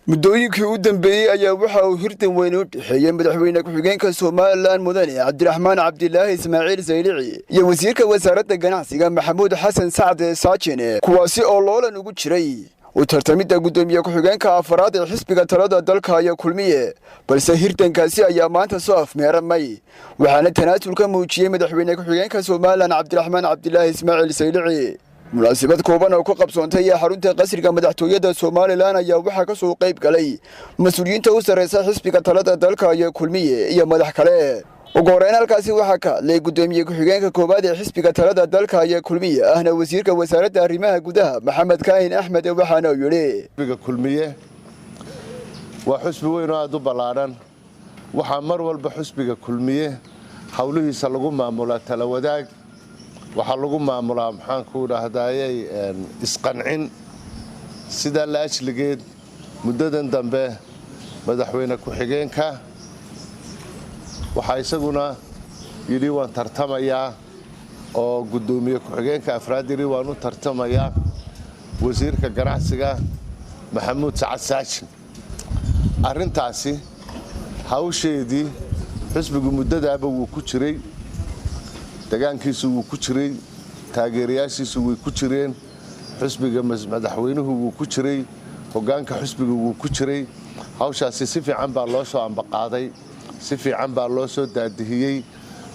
Muddooyinkii u dambeeyey ayaa waxa uu hirdan weyn u dhexeeyey madaxweyne ku-xigeenka Somalilan Mudane Cabdiraxmaan Cabdilaahi Ismaaciil Saylici iyo wasiirka wasaaradda ganacsiga Maxamuud Xasan Sacde Saajine, kuwaasi oo loolan ugu jiray u tartamidda guddoomiye ku-xigeenka afaraad ee xisbiga talada dalka iyo Kulmiye. Balse hirdankaasi ayaa maanta soo afmeeramay, waxaana tanaasul ka muujiyey madaxweyne ku-xigeenka Somalilan Cabdiraxmaan Cabdilaahi Ismaaciil Saylici. Munaasabad kooban oo ku qabsoontay ee xarunta qasriga madaxtooyada Somalilan ayaa waxaa ka soo qayb galay mas-uuliyiinta u sarreysa xisbiga talada dalka iyo Kulmiye iyo madax kale. Ugu horeyn halkaasi waxaa ka hadlay guddoomiye ku-xigeenka koowaad ee xisbiga talada dalka iyo Kulmiye, ahna wasiirka wasaaradda arrimaha gudaha, Maxamed Kaahin Axmed, waxaana uu yidhi: Xisbiga Kulmiye waa xusbi weyn oo aada u ballaadhan. Waxaa mar walba xusbiga Kulmiye howlihiisa lagu maamulaa tala wadaag, waxaa lagu maamulaa, maxaanku dhahdaayey, isqancin. Sidaa la ajligeed, muddadan dambe madaxweyne ku-xigeenka waxaa isaguna yidhi waan tartamayaa, oo guddoomiye ku-xigeenka afraad yidhi waan u tartamayaa, wasiirka ganacsiga Maxamuud Sacad Saajin. Arrintaasi hawsheedii xusbigu muddadaaba wuu ku jiray, degaankiisu wuu ku jiray, taageerayaashiisu way ku jireen, xusbiga madaxweynuhu wuu ku jiray, hoggaanka xusbiga wuu ku jiray. Hawshaasi si fiican baa loo soo ambaqaaday, si fiican baa loo soo daadihiyey.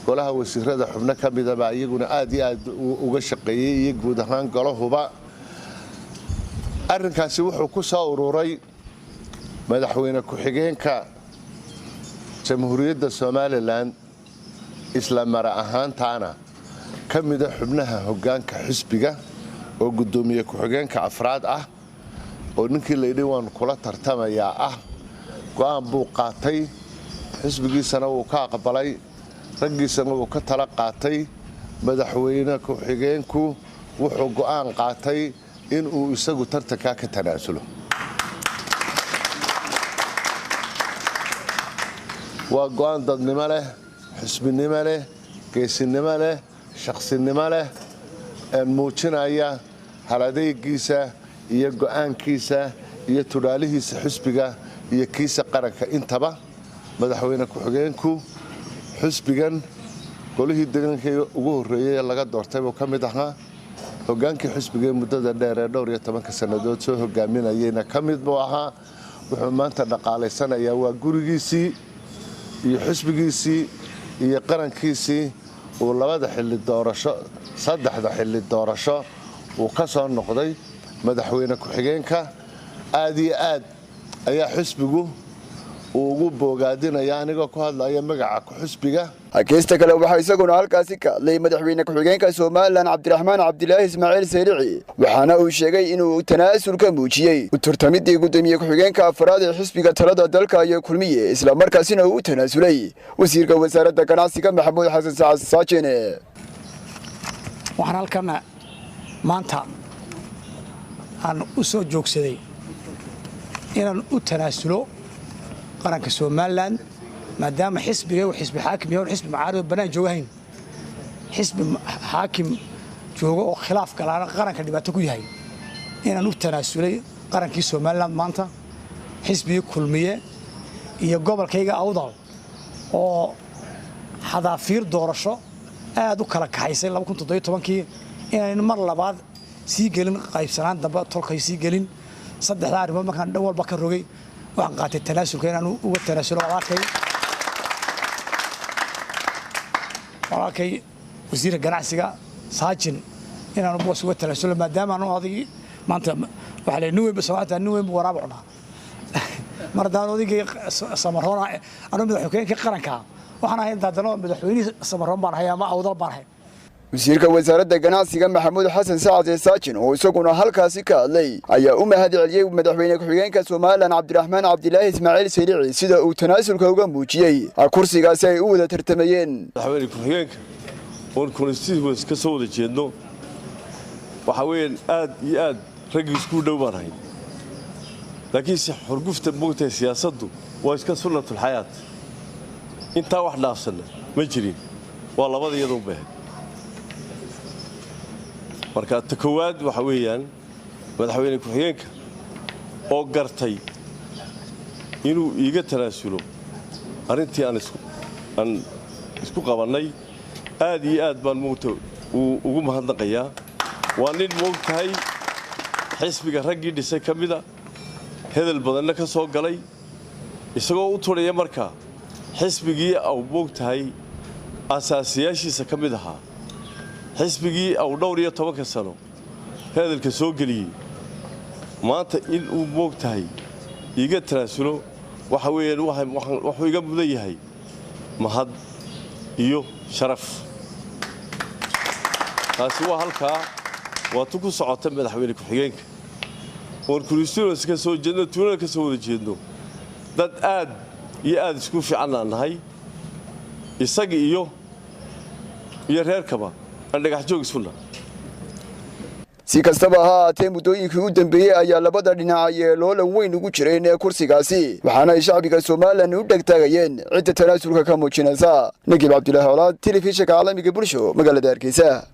Golaha wasiirada xubno ka midabaa iyaguna aad iyo aad uga shaqeeyey, iyo guud ahaan golahuba. Arrinkaasi wuxuu ku soo ururay madaxweyne ku-xigeenka Jamhuuriyadda Somalilan, isla mara ahaantaana ka mida xubnaha hoggaanka xusbiga oo guddoomiye ku-xigeenka afraad ah, oo ninkii layidhi waan kula tartamayaa ah, go'aan buu qaatay, xusbigiisana wuu ka aqbalay, raggiisana wuu ka tala qaatay. Madaxweyne ku-xigeenku wuxuu go'aan qaatay inuu isagu tartankaa ka tanaasulo. Waa go'aan dadnimo leh, xusbinimo leh, geesinimo leh, shaqsinimo leh, muujinaya haladeygiisa iyo go'aankiisa iyo tudhaalihiisa xusbiga iyo kiisa qaranka intaba. Madaxweyne ku-xigeenku xusbigan golihii deegaanka ugu horreeyey laga doortay buu ka mid ahaa, hogaankii xusbigaee muddada dheer ee dhowr iyo tobanka sannadood soo hogaaminayeyna ka mid buu ahaa. Wuxuu maanta dhaqaalaysanayaa waa gurigiisii iyo xusbigiisii iyo qarankiisii uu labada xilli doorasho, saddexda xilli doorasho uu ka soo noqday madaxweyne ku-xigeenka. Aad iyo aad ayaa xusbigu uu ugu boogaadinaya, anigoo ku hadlaya magaca ku-xusbiga. Geesta kale waxaa isaguna halkaasi ka hadlay madaxweyne ku-xigeenka Somalilan Cabdiraxmaan Cabdilaahi Ismaaciil Saylici, waxaana uu sheegay inuu tanaasul ka muujiyey u tartamidii guddoomiye ku-xigeenka afraad ee xisbiga talada dalka iyo Kulmiye, islamarkaasina uu u tanaasulay wasiirka wasaaradda ganacsiga Maxamuud Xasan Sacad Saajine. Waxaan halkana maanta aan u soo joogsaday inaan u tanaasulo qaranka Somalilan, maadaama xisbiga xisbi xaakim yahay, xisbi mucaarid oo bannaan joogahayn, xisbi xaakim joogo oo khilaaf galaana qaranka dhibaato ku yahay, inaan u tanaasulay qarankii Somalilan maanta, xisbigii Kulmiye iyo gobolkayga Awdal oo xadaafiir doorasho aad u kala kaxaysay kii, inayn mar labaad sii gelin qaybsanaan dambe tolkay sii gelin. Saddexdaa arrimood markaan dhan walba ka rogay, waxaan qaatay tanaasulka inaan uga tanaasulo walaalkay wasiirka ganacsiga Saajin, inaanu boos uga tanaasulo, maadaama aanu odaygii maanta. Waxaa la nin weyn Soomaalita, nin weyn buu waraab cunaa. Mar haddaan odaygii Samaroon, anuu madaxweynkii qaranka waxaan ahay, haddana madaxweynihii Samaroon baan ahay ama Awdal baan ahay. Wasiirka wasaaradda ganacsiga Maxamuud Xasan Sacad Saajin oo isaguna halkaasi ka hadlay ayaa u mahad celiyey madaxweyne ku-xigeenka Somalilan Cabdiraxmaan Cabdilaahi Ismaaciil Saylici sida uu tanaasulka uga muujiyey kursigaasi ay u wada tartamayeen. Madaxweyne ku-xigeenka oon constituency ka soo wada jeedno, waxaa weeyaan aad iyo aad raggii iskuu dhow baan ahayn, laakiinse xurgufta moogtahay siyaasaddu waa iska sunnatulxayaat. Intaa wax dhaafsanna ma jirin, waa labada iyadoo bay ahayd. Marka ta koowaad waxa weeyaan madaxweyne ku-xigeenka oo gartay Inuu iiga tanaasulo arrintii aan isku qabannay, aad iyo aad baan moogta uu ugu mahadnaqayaa. Waa nin moogtahay xisbiga raggii dhisay ka mida, hedel badanna ka soo galay, isagoo u turaya markaa xisbigii au moogtahay asaasiyaashiisa ka mid ahaa, xisbigii au dhowr iyo tobanka sano hedelka soo geliyey. Maanta in uu moogtahay iiga tanaasulo waxa weeyaan wuxuu iga mudan yahay mahad iyo sharaf. Taasi waa halkaa. Waa tu ku socota madaxweyne ku-xigeenka oon constituency ka soo jeedno, tuulada ka soo wada jeedno, dad aad iyo aad isku fiicannaan nahay, isaga iyo reerkaba aan dhagax joog isku nahay. Si kastaba ha ahaatee, muddooyinkii u dambeeyey ayaa labada dhinac ayee loolan weyn ugu jireen ee kursigaasi, waxaana ay shacbiga Somalilan u dhegtaagayeen cidda tanaasulka ka muujinaysa. Nagiib Cabdulaahi Colaad, Telefishinka Caalamiga Bulsho, magaalada Hargeysa.